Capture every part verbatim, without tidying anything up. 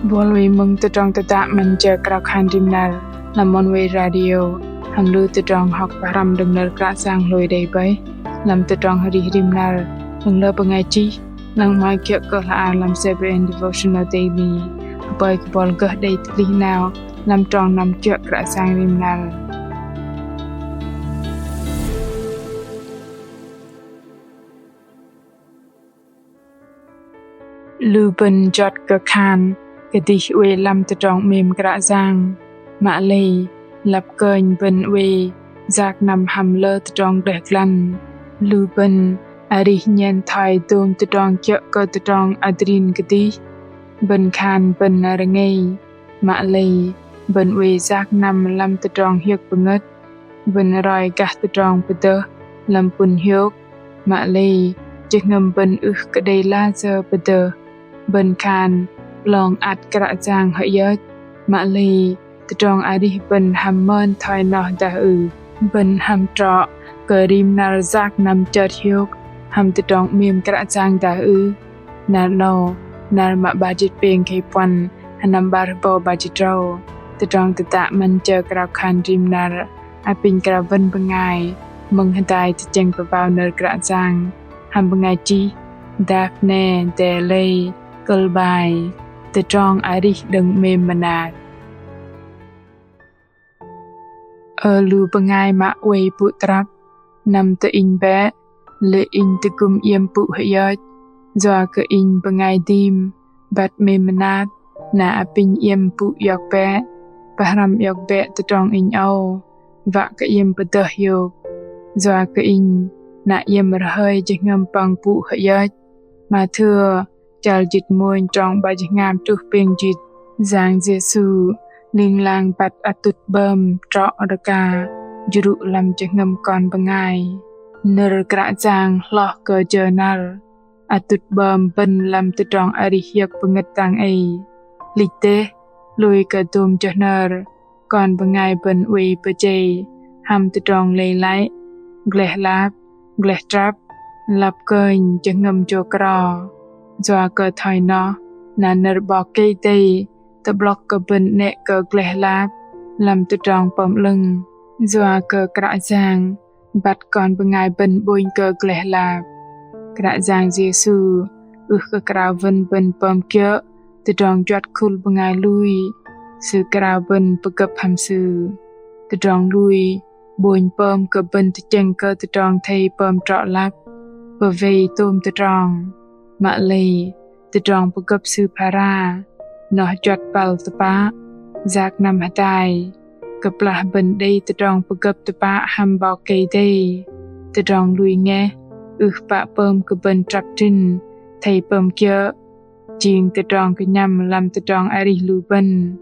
Bol wei mơ̆ng tơdrong tơdă 'Măn Jơ Krao Khan Rim Năr lăm Oneway Radio, hăm lu tơdrong hŏk pơhrăm đơ̆ng nơ̆r Kră Yang hlôi đei bơih lăm tơdrong arih rim năr đơ̆ng lơ bơngai chih, lăng mă kiơ̆ kơ hla ar lăm CBN Devotional Daily. Hơpơi kơ bol gơh đei tơplih 'nao lăm trong năm kiơ̆ Kră Yang rim năr. Lu bơ̆n juăt kơ khan kơdih oei lăm tơdrong 'mêm Kră Yang, mă lei lăp kơnh bơ̆n oei yak năm hăm lơ tơdrong gleh glăn. Lu bơ̆n arih nhen thoi dôm tơdrong kiơ̆ kơ tơdrong adrin kơdih. Bơ̆n khan bơ̆n rơngei, mă lei bơ̆n oei yak năm lăm tơdrong hiơ̆k pơngơ̆t. Bơ̆n roi gah tơdrong pơdơh lăm pŭn hiôk, mă lei jơhngơ̆m bơ̆n ưh kơ đei layơ pơdơh. Bơ̆n khan 'long ăt Kră Yang hơyơch, mă lei tơdrong arih bơ̆n hăm mơn thoi noh dah ưh. Bơ̆n hăm trŏ kơ rim năr yak năm chơt hiôk hăm tơdrong 'mêm Kră Yang dah ưh. Năr 'nâu, năr mă 'bar jĭt pêng khei puăn, sơnăm 'bar hơbâu 'bar jĭt tơdrâu. Tơdrong tơdă 'Măn Jơ Krao Khan Rim Năr apinh krao bơ̆n bơngai mơ̆ng hơdai tơchĕng pơbao nơ̆r Kră Yang hăm bơngai chih Daphne Delay, kơ̆l bai Tơdrong arih đơ̆ng 'mêm mơnat. Ơ lu bơngai mă oei pŭ trăp, năm tơ inh bĕ, lê̆ inh tơgŭm iĕm pŭ hơyơch. Yua kơ inh bơngai dim băt 'mêm mơnat, na apinh iĕm pŭ iŏk bĕ, pơhrăm iŏk bĕ tơdrong inh âu, wă kơ iĕm pơdơh hiôk. Yua kơ inh na iĕm rơhơi jơhngơ̆m păng pŭ hơyơch. Mathêu chăl jĭt mônh trong 'bar jĭt tơhngam truh pêng jĭt. Yang Yêsu ling lang băt atŭt 'bơm trŏ rơka jrŭ lăm jơhngơ̆m kon bơngai. Nơ̆r Kră Yang hloh kơ jơ năr, atŭt 'bơm bơ̆n lăm tơdrong arih hiơ̆k pơngơ̆t dang ei. Hlĭch dêh, hlôi kơ dôm jơ năr, kon bơngai bơ̆n oei pơjei hăm tơdrong lei lăi, gleh lap, gleh trăp, lăp kơnh jơhngơ̆m jô̆ kro. Yua kơ thoi noh, na nơ̆r 'Bok Kei-Dei tơ'blŏk kơ bơ̆n 'nĕ kơ gleh lap lăm tơdrong pơm 'lơ̆ng. Yua kơ Kră Yang băt kon bơngai bơ̆n 'bônh kơ gleh lap. Kră Yang Yêsu ưh kơ krao bơ̆n bơ̆n pơm kiơ̆ tơdrong juăt khul bơngai lui, Sư krao bơ̆n pơgơ̆p hăm Sư. Tơdrong lui 'bônh pơm kơ bơ̆n tơchĕng kơ tơdrong athei pơm trŏ lăp, pơwei tôm tơdrong. Mă lei tơdrong pơgơ̆p Sư phara, noh juăt băl tơpă, yak năm hơdai. Kơplah bơ̆n đei tơdrong pơgơ̆p tơpă hăm 'Bok Kei-Dei, tơdrong lui ngeh ưh pă pơm kơ bơ̆n trăp trĭn athei pơm kiơ̆, jing tơdrong kơnhăm lăm tơdrong arih lu bơ̆n.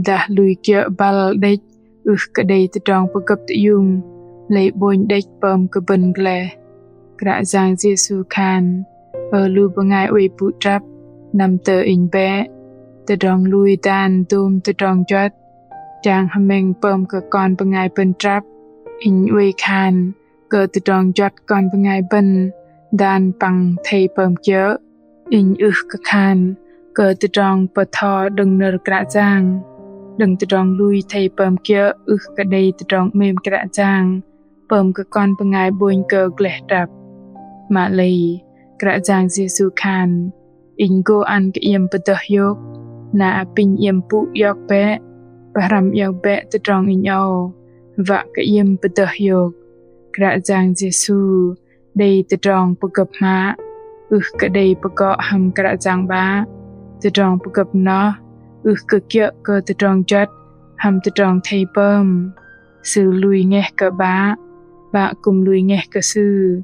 Dah lui kiơ̆ băl đĕch ưh kơ đei tơdrong pơgơ̆p tơiung, lei 'bônh đĕch pơm kơ bơ̆n gleh. Kră Yang Yêsu khan: Ơ lu bơngai oei pŭ trăp, năm tơ Inh bĕ. Tơdrong lui dan dôm tơdrong juăt, chang hơmĕng pơm kơ kon bơngai bơ̆n trăp. Inh oei khan kơ tơdrong juăt kon bơngai bơ̆n dan păng athei pơm kiơ̆. Inh ưh kơ khan kơ tơdrong pơtho đơ̆ng nơ̆r Kră Yang, đơ̆ng tơdrong lui athei pơm kiơ̆ ưh kơ đei tơdrong 'mêm Kră Yang pơm kơ kon bơngai 'bônh kơ gleh trăp. Mă lei Kră Yang Yêsu khan: Inh gô ăn kơ iĕm pơdơh hiôk, na apinh iĕm pŭ iŏk bĕ, pơhrăm iŏk bĕ tơdrong Inh âu, wă kơ iĕm pơdơh hiôk. Kră Yang Yêsu đei tơdrong pơgơ̆p hmă, ưh kơ đei pơgŏ hăm Kră Yang 'Bă. Tơdrong pơgơ̆p noh ưh kơ kiơ̆ kơ tơdrong juăt hăm tơdrong athei pơm. Sư lui ngeh kơ 'Bă, 'Bă kư̆m lui ngeh kơ Sư.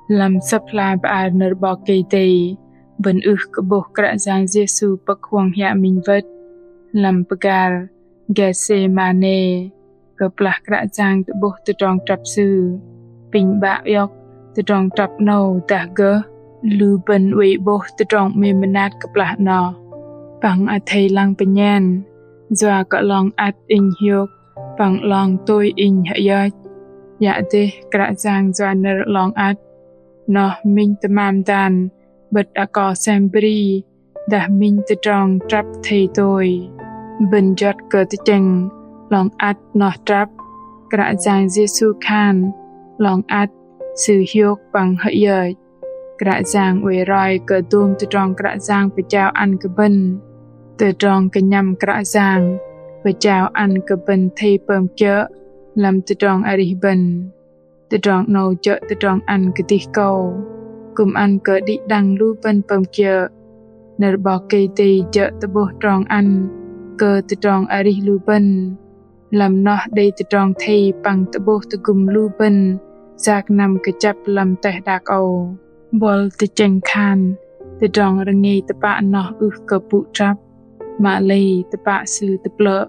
Lăm Sơ̆p hla bơar nơ̆r 'Bok Kei-Dei, bơ̆n ưh kơ 'bôh Kră Yang Yêsu pơ̆k huŏng hiă minh wơ̆t. Lăm pơgar Gêtsêmanê, kơplah Kră Yang tơ'bôh tơdrong trăp Sư, apinh 'Bă iŏk tơdrong trăp 'nâu dah gơh. Lu bơ̆n oei 'bôh tơdrong 'mêm mơnat kơplah 'noh. Păng athei lăng pơnhen, yua kơ 'long ăt Inh hiôk, păng 'long tôi Inh hơyơch. Yă dêh Kră Yang yua nơ̆r 'long ăt, noh minh tơmam dan 'bơ̆t akâu sem bri dah minh tơdrong trăp athei tôi. Bơ̆n juăt kơ tơchĕng 'long ăt noh trăp, Kră Yang Yêsu khan 'long ăt Sư hiôk păng hơiơch. Kră Yang oei roi kơ dôm tơdrong Kră Yang pơjao ăn kơ bơ̆n. Tơdrong kơnhăm Kră Yang pơjao ăn kơ bơ̆n athei pơm kiơ̆ lăm tơdrong arih bơ̆n. Tơdrong 'nâu jơ̆ tơdrong ăn kơdih kâu, kư̆m ăn kơ đĭ đăng lu bơ̆n pơm kiơ̆. Nơ̆r 'Bok Kei-Dei jơ̆ tơ'bôh trong ăn kơ tơdrong arih lu bơ̆n. Lăm noh đei tơdrong athei păng tơ'bôh tơgŭm lu bơ̆n yak năm kơjăp lăm teh đak âu. Buăl tơchĕng khan tơdrong rơngei tơpă noh ưh kơ pŭ trăp, mă lei tơpă sư tơplơ̆.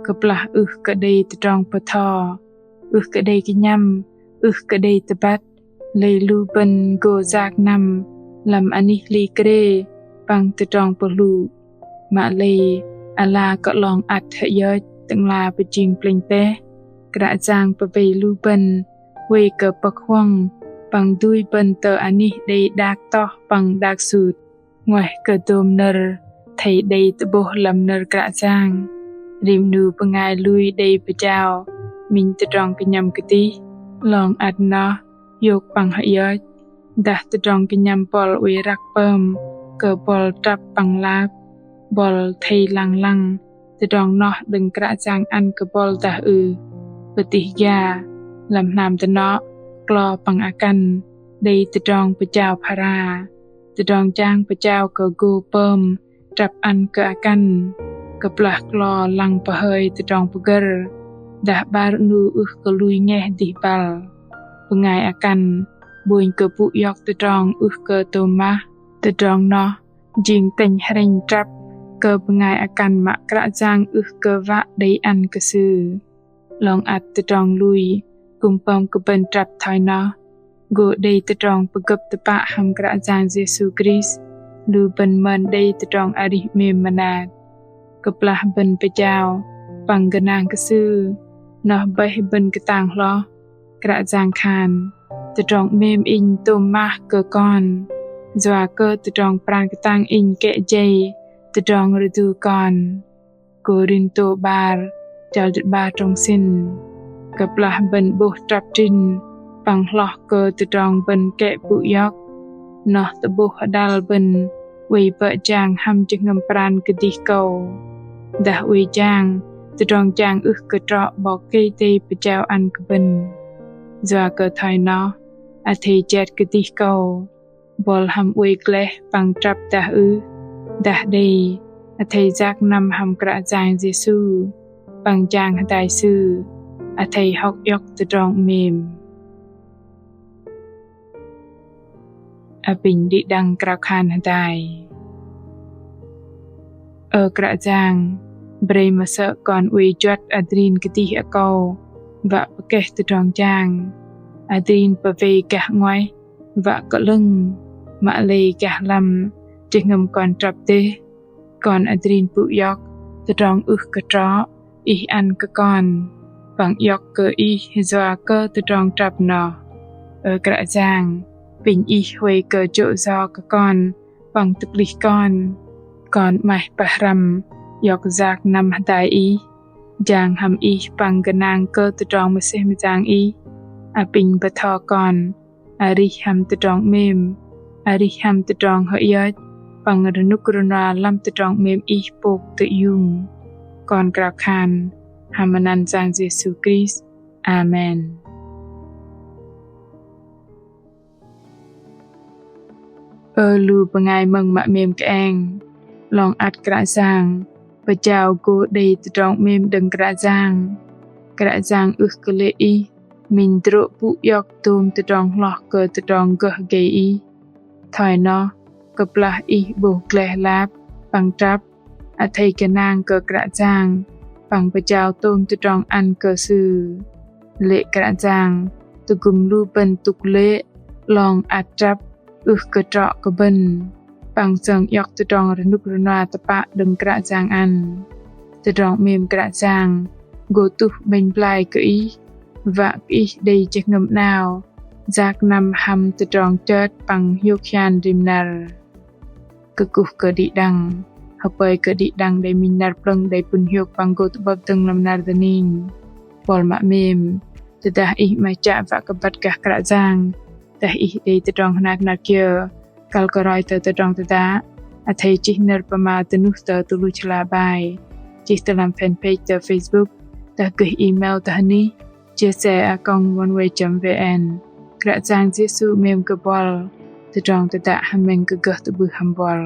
Kơplah ưh kơ đei tơdrong pơtho, ưh kơ đei kơnhăm, ưh kơ đei tơbăt, lei lu bơ̆n gô yak năm lăm anih hli krê păng tơdrong pơhlŭ. Mă lei ala kơ 'long ăt hơiơch Tơ'ngla pơjing plĕnh teh, Kră Yang pơbei lu bơ̆n huay kơ pơ̆k huŏng păng dui bơ̆n tơ anih đei đak toh păng đak sut. 'Nguaih kơ dôm nơ̆r athei đei tơ'bôh lăm nơ̆r Kră Yang, rim 'nu bơngai lui đei pơjao minh tơdrong kơnhăm kơdih, 'long ăt noh hiôk păng hơiơch. Dah tơdrong kơnhăm buăl oei răk pơm kơ buăl trăp păng lap, buăl athei lăng lăng tơdrong noh đơ̆ng Kră Yang ăn kơ buăl dah ưh. Pơtih gia, lăm hnam dơnŏ, klo păng akăn đei tơdrong pơjao phara. Tơdrong jang pơjao kơ gô pơm trăp ăn kơ akăn. Kơplah klo lăng pơhơi tơdrong pơgơ̆r, dah 'bar 'nu ưh kơ lui ngeh dih băl, bơngai akăn 'bônh kơ pŭ iŏk tơdrong ưh kơ tôm mah. Tơdrong noh jing tĕnh hrĕnh trăp kơ bơngai akăn mă Kră Yang ưh kơ wă đei ăn kơ sư. 'Long ăt tơdrong lui kư̆m pơm kơ bơ̆n trăp thoi noh, gô đei tơdrong pơgơ̆p tơpă hăm Kră Yang Yêsu Krist, lu bơ̆n mơn đei tơdrong arih 'mêm mơnat. Kơplah bơ̆n pơjao păng gơnang kơ Sư, noh bơih bơ̆n kơtang hloh. Kră Yang khan: Tơdrong 'mêm Inh tôm mah kơ kon, yua kơ tơdrong pran kơtang Inh kĕ jei tơdrong rơdu kon. Kôrintô 'bar, chăl jĭt 'bar trong sĭn. Kơplah bơ̆n 'bôh trăp trĭn păng hloh kơ tơdrong bơ̆n kĕ pŭ iŏk, noh tơ'bôh hơdăl bơ̆n oei bơ̆ jang hăm jơhngơ̆m pran kơdih kâu. Dah oei jang tơdrong jang ưh kơ trŏ 'Bok Kei-Dei pơjao ăn kơ bơ̆n. Yua kơ thoi noh, athei jet kơdih kâu, buăl hăm oei gleh păng trăp dah ưh, dah đei, athei yak năm hăm Kră Yang Yêsu păng jang hơdai Sư, athei hŏk iŏk tơdrong 'mêm. Apinh đĭ đăng krao khan hơdai. Ơ Kră Yang, brei mơsơ̆ kon oei juăt adrin kơdih akâu wă pơkeh tơdrong jang. Adrin pơwei gah 'nguaih wă kơ 'lơ̆ng, mă lei gah lăm jơhngơ̆m kon trăp dêh, kon adrin pŭ iŏk tơdrong ưh kơ trŏ Ih ăn kơ kon, păng iŏk kơ Ih yua kơ tơdrong trăp noh. Ơ Kră Yang, apinh Ih huay kơ jô̆ yo kơ kon păng tơplih kon. Kon 'maih pơhrăm iŏk yak năm hơdai Ih, jang hăm Ih păng gơnang kơ tơdrong mơsêh mơyang Ih. Apinh bơtho kon arih hăm tơdrong 'mêm, arih hăm tơdrong hơiơch, păng rơnŭk rơnua lăm tơdrong 'mêm Ih pôk tơiung. Kon krao khan hăm anăn Yang Yêsu Krist. Amen. Ơ lu bơngai mơ̆ng mă 'mêm kơeng, 'long ăt Kră Yang pơjao gô đei tơdrong 'mêm đơ̆ng Kră Yang. Kră Yang ưh kơ lê̆ ih minh drô̆ pŭ iŏk dôm tơdrong hloh kơ tơdrong gơh gei ih. Thoi noh, kơplah ih 'bôh gleh lap păng trăp, athei gơnang kơ Kră Yang păng pơjao tôm tơdrong ăn kơ Sư. Lê̆ Kră Yang tơgŭm lu bơ̆n tŭk lê̆ 'long ăt trăp ưh kơ trŏ kơ bơ̆n, păng sơng iŏk tơdrong rơnŭk rơnua tơpă đơ̆ng Kră Yang ăn. Tơdrong 'mêm Kră Yang gô tuh 'bĕnh blai kơ ih, wă kơ ih đei jơhngơ̆m 'nao yak năm hăm tơdrong chơt păng hiôk hian rim năr. kơkuh kơ đĭ đăng. Hơpơi kơ đĭ đăng đei minh năr plơ̆ng đei pŭn hiôk păng gô tơ'bơ̆p dơ̆ng lăm năr dơning. Buăl mă 'mêm, tơdah ih 'maih chă wă kơ băt gah Kră Yang, dah ih đei tơdrong hnat hnat kiơ, kăl kơ roi tơ tơdrong tơdă, athei chih nơ̆r pơma dơnuh tơ tơluch hla bơar, chih tơ lăm fanpage tơ Facebook, dah gơih email tơ hơnih J C A còng oneway chấm V N. Kră Yang Yêsu 'mêm kơ buăl. Tơdrong tơdă hơmĕng kơ gơh tơ'bưh hăm buăl.